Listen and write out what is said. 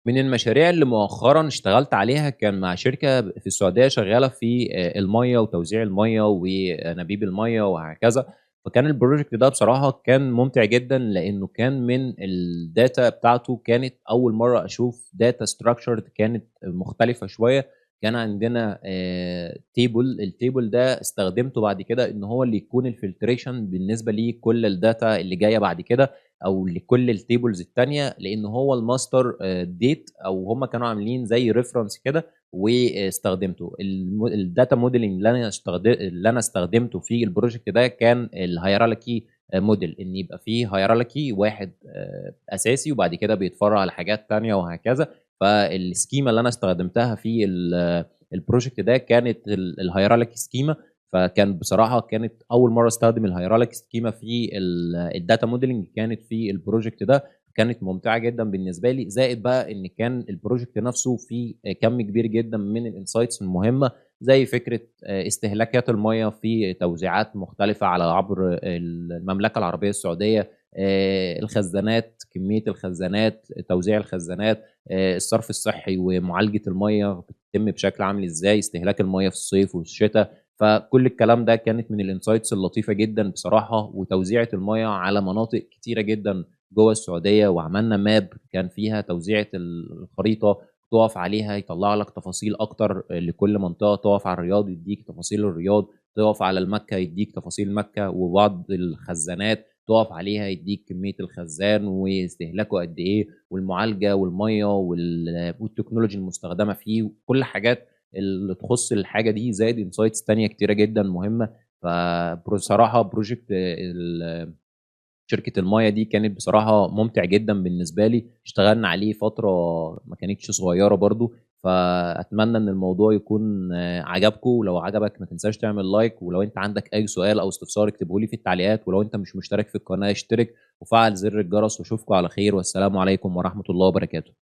من المشاريع اللي مؤخرًا اشتغلت عليها كان مع شركة في السعودية شغالة في المَيّة وتوزيع المَيّة وأنابيب المَيّة وهكذا. فكان الproject ده بصراحة كان ممتع جدًا، لإنه كان من الdata بتاعته كانت أول مرّة أشوف data structured كانت مختلفة شوية. كان عندنا table، الtable ده استخدمته بعد كده إن هو اللي يكون الfiltration بالنسبة لكل الdata اللي جاية بعد كده، أو لكل الtables التانية، لإن هو الmaster date، أو هم كانوا عاملين زي reference كده واستخدمته. الdata modeling اللي أنا استخدمته في الproject ده كان الhierarchy model، إن يبقى في hierarchy واحد أساسي وبعد كده بيتفرع لحاجات تانية وهكذا. فالschema اللي أنا استخدمتها في الproject ده كانت الhierarchy schema. فكان بصراحة كانت أول مرّة أستخدم الhierarchy schema في الdata modeling كانت في الproject ده، كانت ممتعة جدًا بالنسبة لي. زائد بقى إن كان الproject نفسه فيه كَم كبير جدًا من الinsights المهمة، زي فكرة استهلاكات المَيّة في توزيعات مختلفة على عبر المملكة العربية السعودية، الخزانات، كمية الخزانات، توزيع الخزانات، الصرف الصحي ومعالجة المَيّة بتتم بشكل عامل إزاي، استهلاك المَيّة في الصيف والشتا. فكل الكلام ده كانت من الinsights اللطيفة جدًا بصراحة، وتوزيعة المَيّة على مناطق كتيرة جدًا جوّه السعودية، وعملنا map كان فيها توزيعة الخريطة، تُقف عليها يطلّع لك تفاصيل أكتر لكل منطقة، تُقف على الرياض يدّيك تفاصيل الرياض، تُقف على المكة يدّيك تفاصيل مكة، وبعض الخزانات تُقف عليها يدّيك كمية الخزان واستهلاكه قد إيه، والمعالجة والمَيّة وال technology المستخدمة فيه، وكل الحاجات اللي تخُص الحاجة دي، زائد insights تانية كتيرة جدًا مهمة. فبصراحة project شركة المَيّة دي كانت بصراحة ممتع جدًا بالنسبة لي، اشتغلنا عليه فترة ما كانتش صغيرة برضه. فأتمنى إن الموضوع يكون عجبكم، ولو عجبك ما تنساش تعمل like، ولو أنت عندك أي سؤال أو استفسار اكتبه لي في التعليقات، ولو أنت مش مشترك في القناة اشترك وفعّل زر الجرس، وأشوفكم على خير، والسلام عليكم ورحمة الله وبركاته.